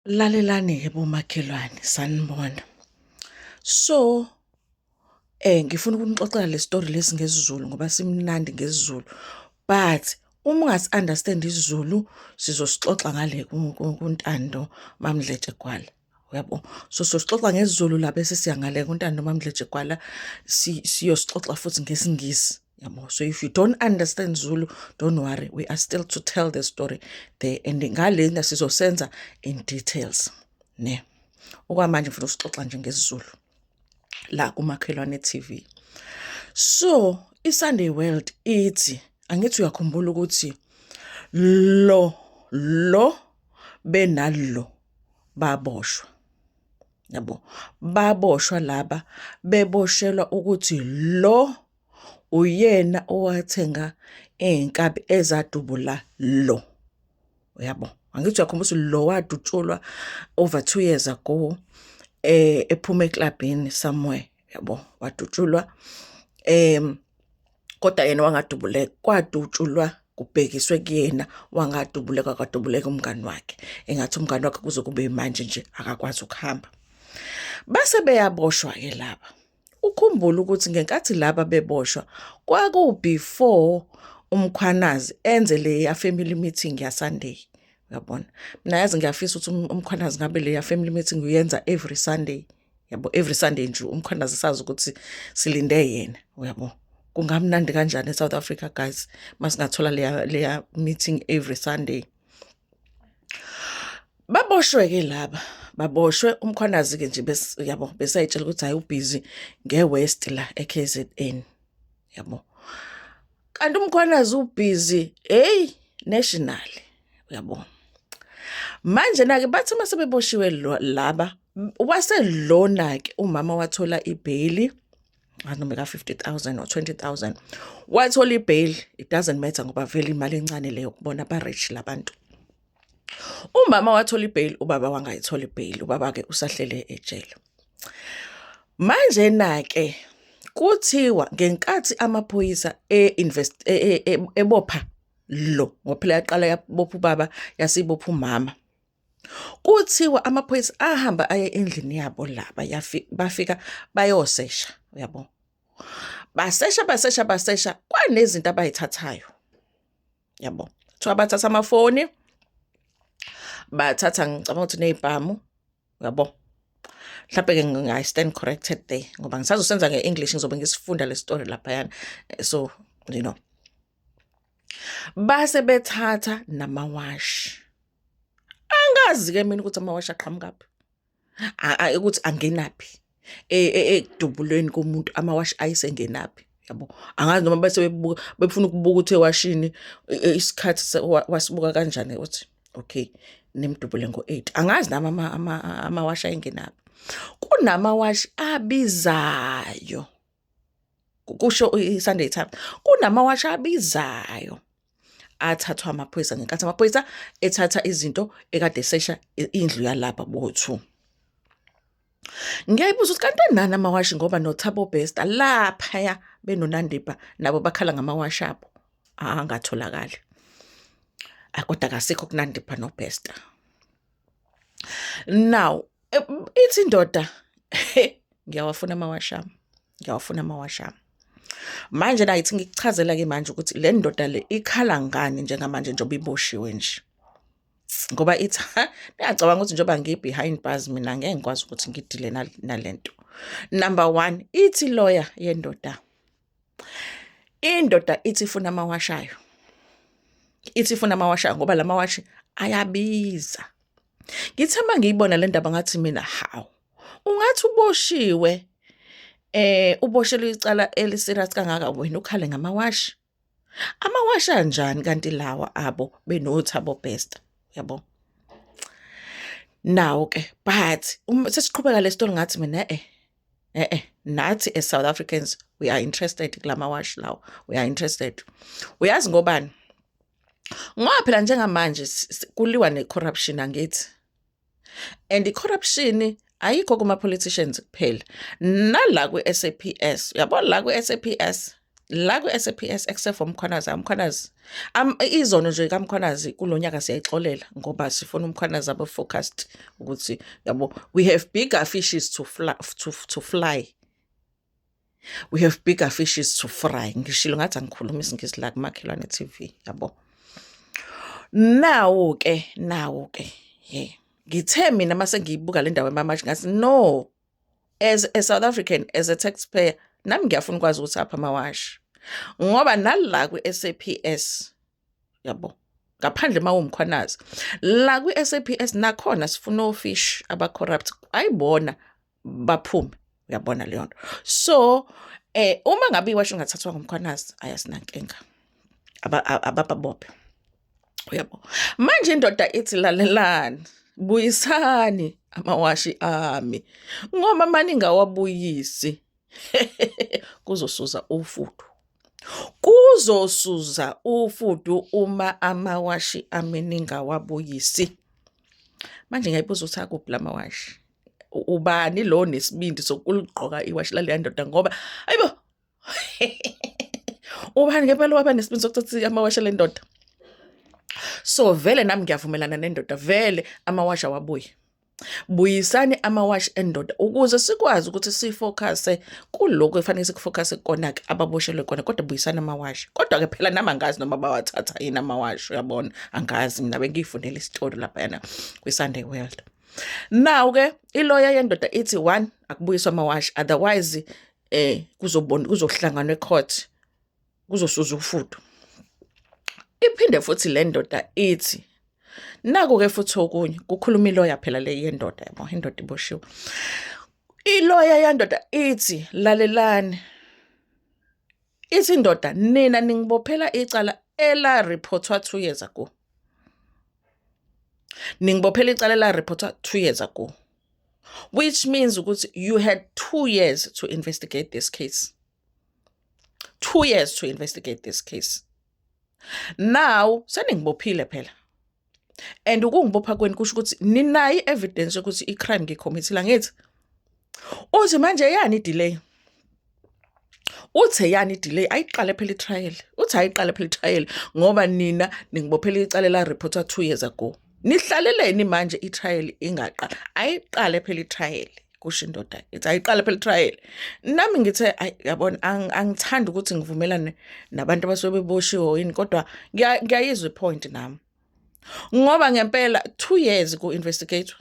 Lalelani-ke bomakhelwane, sanibona. So, ngifuna ukunixoxela le story lesi ngesiZulu ngoba simnandi ngesiZulu but uma ungasi-understand isiZulu sizosixoxa ngale kuNtando MaMdletshe Gwala, uyabo? So sosixoxa ngesiZulu la bese siya ngale kuNtando MaMdletshe Gwala siyosixoxa futhi ngesiNgisi, yabo? So if you don't understand Zulu, don't worry, we are still to tell the story there and ngalena sizosenza in details, ne? Okwamanje ngifuna usixoxa nje ngesiZulu la kuMakhelwane TV. So iSunday World ithi, angithi uyakhumbula ukuthi lo lo benalo baboshwa, yabo, baboshwa laba beboshelwa ukuthi lo uyena owathenga iy'nkabi ezadubula lo, uyabo. Angithi uyakhumbula ukuthi lo wadutshulwa over 2 years ago ephuma eklabhini somewhere, yabo, wadutshulwa, kodwa yena wangadubuleka, kwadutshulwa kubhekiswe kuyena, wangadubuleka, kwadubuleka umngani wakhe. Engathi umngani wakhe kuze kube manje nje akakwazi ukuhamba. Base beyaboshwa ke laba. Ukhumbule ukuthi ngenkathi laba beboshwa kwaku before uMkhwanazi enze leya family meeting ya Sunday, uyabona. Mina yazi ngiyafisa ukuthi uMkhwanazi ngabe leya family meeting uyenza every Sunday, yabo, every Sunday nje uMkhwanazi sazi ukuthi silinde yena, uyabo. Kungamnandi kanjani eSouth Africa, guys, masingathola leya meeting every Sunday. Baboshwe ke laba, baboshwe uMkhwanazi ke nje yabo, besayitshela ukuthi hayi, ubhizi ngeWest la eKZN, yabo. Kanti uMkhwanazi ubhizi hey national, uyabo. Manje na ke bathi mase beboshiwe laba, waselona ke umama wathola ibail, noma ka 50,000 or 20,000, wathola ibail. It doesn't matter ngoba vele imali encane leyo kubona, ba rich labantu. Umama wathola ibail, ubaba wangayithola ibail, ubaba ke usahlele ejele. Manje na ke kuthiwa ngenkathi amaphoyisa e-invest ebopha lo, ngoba phela yaqala yabopha ubaba, yasibopha umama, kuthiwa amaphoyisa ahamba aye endlini yabo laba, bafika bayosesha, uyabo, basesha, basesha, basesha, kwanezinto abayithathayo, yabo. Kuthiwa bathatha amafoni, bathatha, ngicabanga ukuthi nezibhamu, uyabo. Mhlawumbe ke I stand corrected there ngoba ngisazosenza nge-English, ngizobe ngisifunda le story laphayana, so base bethatha namawashi. Angazi ke mina ukuthi amawashi aqhamukaphi, ukuthi angenaphi ekudubulweni komuntu, amawashi ayisengenaphi, yabo. Angazi noma bese bebuka, befuna ukubuka ukuthi ewashini isikhathi wasibuka kanjani ukuthi okay, nimdubule ngo-8. Angazi nami amawashi ayengenaphi. Kunamawashi abizayo, kusho i-Sunday Times, kunamawashi abizayo athathwa amaphoyisa ngenkathi amaphoyisa ethatha izinto ekade esesha indlu yalapha bo-two. Ngiyayibuza ukuthi kanti anani amawashi, ngoba noThabo Bester laphaya benoNandipha nabo bakhala ngamawashi abo angatholakali. Kodwa akasekho kuNandipha noBester. Now ithi indoda, ngiyawafuna amawashi ami, ngiyawafuna amawashi ami. Manje la ithi ngikuchazela ke manje ukuthi le ndoda le ikhala ngani njengamanje njengoba iboshiwe nje, ngoba ithi niyacabanga ukuthi njengoba ngiyi-behind bars mina ngeke ngikwazi ukuthi ngidile nalento. Number one, ithi lawyer yendoda, indoda ithi ifuna amawashayo, ithi ifuna amawashayo ngoba la mawashi ayabiza. Ngithe uma ngiyibona le ndaba ngathi mina, hawu, ungathi uboshiwe, uboshelwe icala eli-serious kangaka, wena ukhale ngamawashi? Amawashi anjani kanti lawa abo benoThabo Bester, yabo? Now ke but sesiqhubeka le story, ngathi mina nathi as South Africans we are interested kulamawashi lawo, we are interested. Uyazi ngobani? Ngoba phela njengamanje kuliwa ne-corruption, angithi? And i-corruption ayikho kuma-politicians kuphela, nala kwi-SAPS, uyabona la kwi-SAPS. La ku-SAPS except for Mkhwanazi, Mkhwanazi izono nje kaMkhwanazi kulo nyaka siyayixolela ngoba sifuna uMkhwanazi abe focused ukuthi yabo we have bigger fishes to fly, to fly. We have bigger fishes to fry. Ngishilo ngathi angikhuluma isiNgisi la kumakhelwane TV yabo. Nawo ke nawo ke hey ngithe mina mase ngiyibuka le ndawo emamashi ngathi no as a South African as a taxpayer nami ngiyafuna ukwazi ukuthi apha amawashi ngoba nala kwi-SAPS yabo ngaphandle uma uwumkhwanazi la kwi-SAPS nakhona sifuna ofish aba-corrupt ayibona baphume uyabona leyo nto so uma ngabe iwashi ingathathwa ngumkhwanazi ayasinankinga abababophe uyabo manje indoda ithi lalelani buyisani amawashi ami ngoba mani ngawabuyisi kuzosuza ufudu kuzosuza ufudu uma amawashi ami ningawabuyisi manje ngiyayibuza ukuthi akuphi lamawashi ubani lo nesibindi sokuligqoka iwashi laleya ndoda ngoba ayibo ubani ngempela waba nesibindi sokuthatha amawashi ale ndoda so vele nami ngiyavumelana nendoda vele amawashi awabuye buyisani amawashi endoda ukuze sikwazi ukuthi sifocuse kulokhu efanele sikufocuse kona-ke ababoshelwe kona kodwa buyisani amawashi kodwa-ke phela nami angazi noma bawathatha yini amawashi uyabona angazi mina bengiyifundela isitori laphayana kwi-Sunday World. Now ke iloya yendoda ithi one akubuyiswa amawashi otherwise kuzobona kuzohlanganwa ecourt kuzosuza ufudu. Iphinde futhi le ndoda ithi naku ke futhi okunye kukhuluma iloya phela le yendoda yabo indoda iboshiwe. Iloya yandoda ithi lalelani ithi indoda nina ningibophela icala ela reportwa 2 years ago. Ningibophela icala ela reportwa 2 years ago. Which means ukuthi you had 2 years to investigate this case. 2 years to investigate this case. Now seningibophile phela. And ukungibopha kwenu kusho ukuthi ninayo i-evidence yokuthi i-crime ngiyikhomithile angithi? Uthi manje yani i-delay? Uthe yani i-delay ayiqale phela i-trial. Uthi ayiqale phela i-trial ngoba nina ningibophela icala la reportwa 2 years ago. Nihlaleleni manje i-trial ingaqala. Ayiqale phela i-trial kusho indoda. Ithi ayiqale phela i-trial. Nami ngithe ayi yabona angithandi ukuthi ngivumelane nabantu abasuke beboshiwe yini kodwa ngiyayizwa i-point nami. Ngoba ngempela 2 years ku-investigate.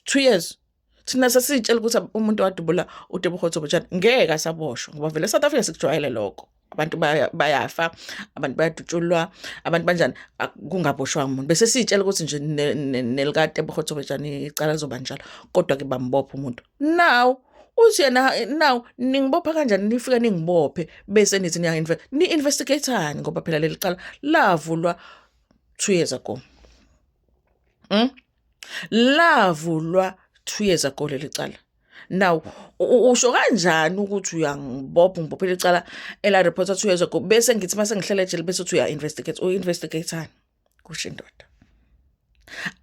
2 years. Thina sasitshela ukuthi umuntu wadubula uTebogo Thobejane ngeke asaboshwa ngoba vele South Africa sikujwayele lokho. Abantu bayafa, abantu bayadutshulwa, abantu banjani kungaboshwanga umuntu. Bese siyitshela ukuthi nje nelika Tebogo Thobejane icala lizoba njalo kodwa ke bambopha umuntu. Now uthi yena now ningibopha kanjani nifika ningibophe bese nithi niya ni investigateani ngoba phela leli cala lavulwa 2 years ago. Lavulwa 2 years ago leli cala. Now usho kanjani ukuthi uyangibopha ungibophela icala ela reporta 2 years ago bese ngithi mase ngihlele ejele bese uthi uya investigate u investigateani kusho indoda.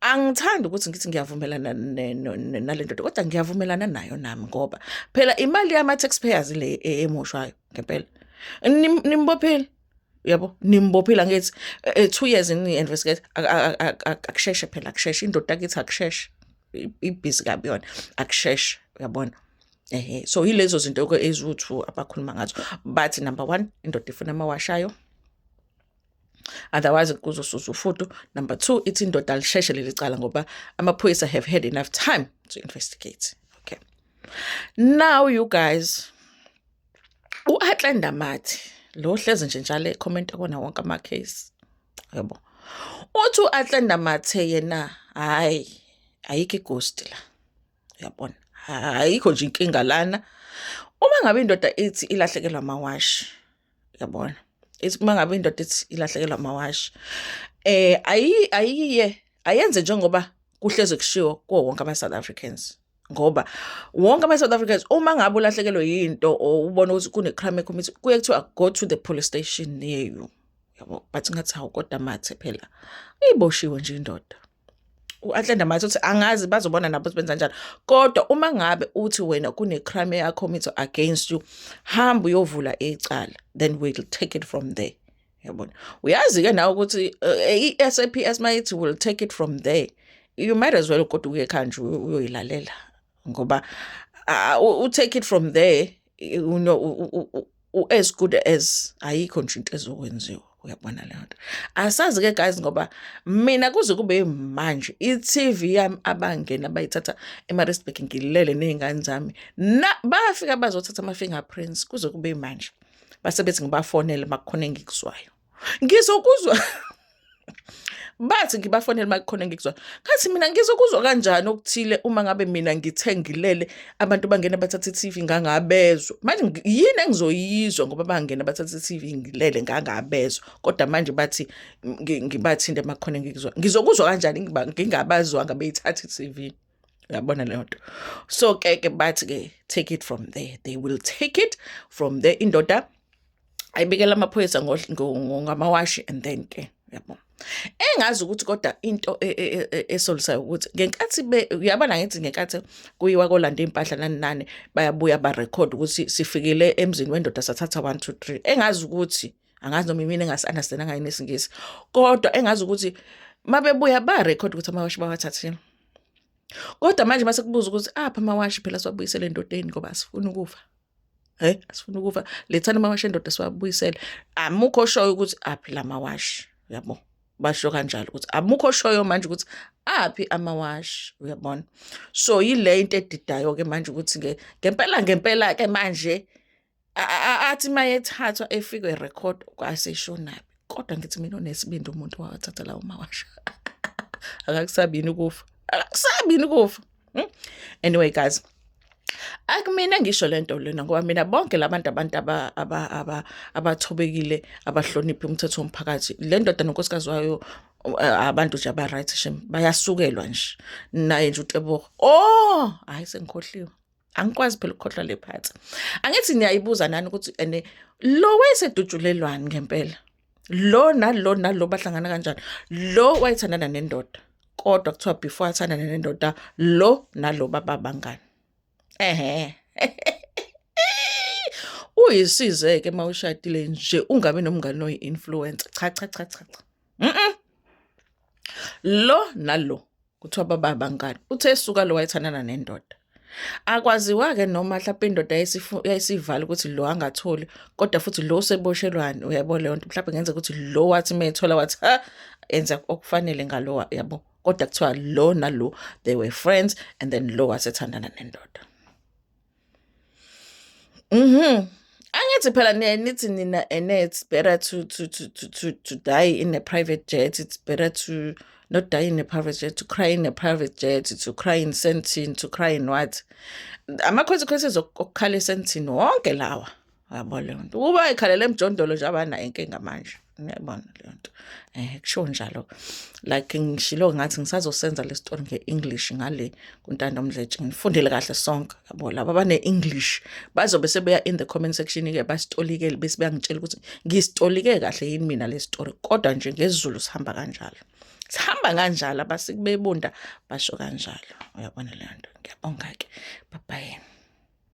Angithandi ukuthi ngithi ngiyavumelana nale ndoda kodwa ngiyavumelana nayo nami ngoba phela imali yama taxpayers le emoshwayo ngempela. Nimbophile yabo nimbophile angithi 2 years ni investigate akusheshe phela akusheshe indoda kithi akusheshe ibhizi kabi yona akusheshe uyabona. Ehe so yilezo zinto ke eziwu-2 abakhuluma ngazo bathi number 1 indoda ifuna amawashayo otherwise kuzosusa ufudu. Number 2 ithi indoda alisheshe leli cala ngoba amaphoyisa have had enough time to investigate. Okay, now you guys u-Atlenda Mathe lo hlezi nje njalo ekhomenta kona wonke ama-case yabo uthi u-Atlenda Mathe yena hayi ayikho ighost la uyabona ayikho nje inkinga lana uma ngabe indoda ithi ilahlekelwa amawashi uyabona ithi uma ngabe indoda ithi ilahlekelwa amawashi ayiye ayenze njengoba kuhleze kushiwo kuwo wonke ama-South Africans ngoba wonke ama-South Africans uma ngabe ulahlekelwe yinto or ubona ukuthi kune-crime committee kuye kuthiwa go to the police station near you yabo but ngathi hawu kodwa Mathe phela iboshiwe nje indoda. U-Athlenda Mathe uthi angazi, bazobona nabo ukuthi benza njani. Kodwa uma ngabe uthi wena kune-crime eya-commit against you, hamba uyovula icala, then we'll take it from there. Yabona, uyazi-ke nawe ukuthi i-SAPS mayithi will take it from there, you might as well kodwa uye ekhaya nje uyoyilalela, ngoba u-take it from there, as good as ayikho nje into ezokwenziwa. Uyabona leyo nto? Asazi-ke guys, ngoba mina kuze kube manje i-TV yami abangena bayithatha eMaritzburg ngilele ney'ngane zami, na bafika bazothatha ama-fingerprints, kuze kube manje base bethi ngibafonele makukhona engikuzwayo. Ngizokuzwa, bathi ngibafonele makukhona engikuzwayo. Ngathi mina ngizokuzwa kanjani okuthile uma ngabe mina ngithe ngilele, abantu bangena bathatha i-TV ngangabezwa? Manje yini engizoyizwa ngoba bangena bathatha i-TV ngilele ngangabezwa? Kodwa manje bathi ngibathinte makukhona engikuzwayo. Ngizokuzwa kanjani ngingabazwanga beyithatha i-TV? Uyabona leyo nto? So ke ke bathi ke take it from there, they will take it from there. Indoda ayibikela amaphoyisa ngamawashi, and then ke uyabona, engazi ukuthi kodwa into esolisayo ukuthi ngenkathi uyabona, ngithi ngenkathi kuyiwa kolanda impahla nani nani, bayabuya ba-record ukuthi sifikile emzini wendoda, sathatha 1 2 3. Engazi ukuthi, angazi noma imina engasi-understandanga yini isiNgisi, kodwa engazi ukuthi mabebuya ba-record ukuthi amawashi bawathathile. Kodwa manje mase kubuza ukuthi apha amawashi, phela siwabuyisele endodeni ngoba asifuni ukufa. Asifuni ukufa, lethani amawashi endoda siwabuyisele. Amukho oshoyo ukuthi aphi lamawashi, uyabo? Basho kanjalo ukuthi amukho oshoyo manje ukuthi aphi amawashi, uyabona? So yile into edidayo ke manje ukuthi ke ngempela ngempela ke manje athi mayethathwa efike record kwaseshonaphi. Kodwa ngithi mina unesibindi umuntu wawathatha lawo mawashi, akakusabini ukufa, akakusabini ukufa. Anyway guys, akumina ngisho lento lena, ngoba mina bonke labantu, abantu abathobekile, abahlonipha umthetho womphakathi. Le ndoda nonkosikazi wayo, abantu nje aba-right shem, bayasukelwa nje. Naye nje uTebogo, oh hayi, sengikhohliwe, angikwazi phela ukukhohlwa le phathi. Angithi niyayibuza nani ukuthi ene lo wayesedutshulelwani ngempela? Lo nalo nalo bahlangana kanjani? Lo wayethandana nendoda, kodwa kuthiwa before athandane nendoda, lo nalo bababangani. Ehe, uyisize-ke uma ushadile nje ungabi nomngane oyi-influencer. Cha cha cha cha cha, Lo nalo kuthiwa baba abangani. Uthe esuka lo wayethandana nendoda, akwaziwa-ke noma mhlawumpe indoda yayisivala ukuthi lo angatholi, kodwa futhi lo useboshelwani, uyayibona leyo nto? Mhlawumbe kungenzeka ukuthi lo wathi uma ethola wathi ha, enza okufanele ngalo, yabo. Kodwa kuthiwa lo nalo they were friends, and then lo wasethandana nendoda. Angithi phela nithi nina ene it's better to die in a private jet, it's better to not die in a private jet, to cry in a private jet, to cry in Sandton, to cry in what? Ama-consequences okukhala eSandton wonke lawa. Uyabona leyo nto? Ukuba ikhalela emjondolo nje abanayo inkinga manje. Uyabona leyo nto? Kushiwo njalo. Like ngishilo, ngathi ngisazosenza le story nge-English ngale kuNtando Mdletshe, ngifundele kahle sonke. Yabo laba abane-English bazobe sebeya in the comment section-ke basitolikele, bese beyangitshela ukuthi ngisitolike kahle yini mina le story. Kodwa nje ngesiZulu sihamba kanjalo. Sihamba kanjalo, abasiki bebunda basho kanjalo. Uyabona leyo nto? Ngiyabonga-ke. Bye bye.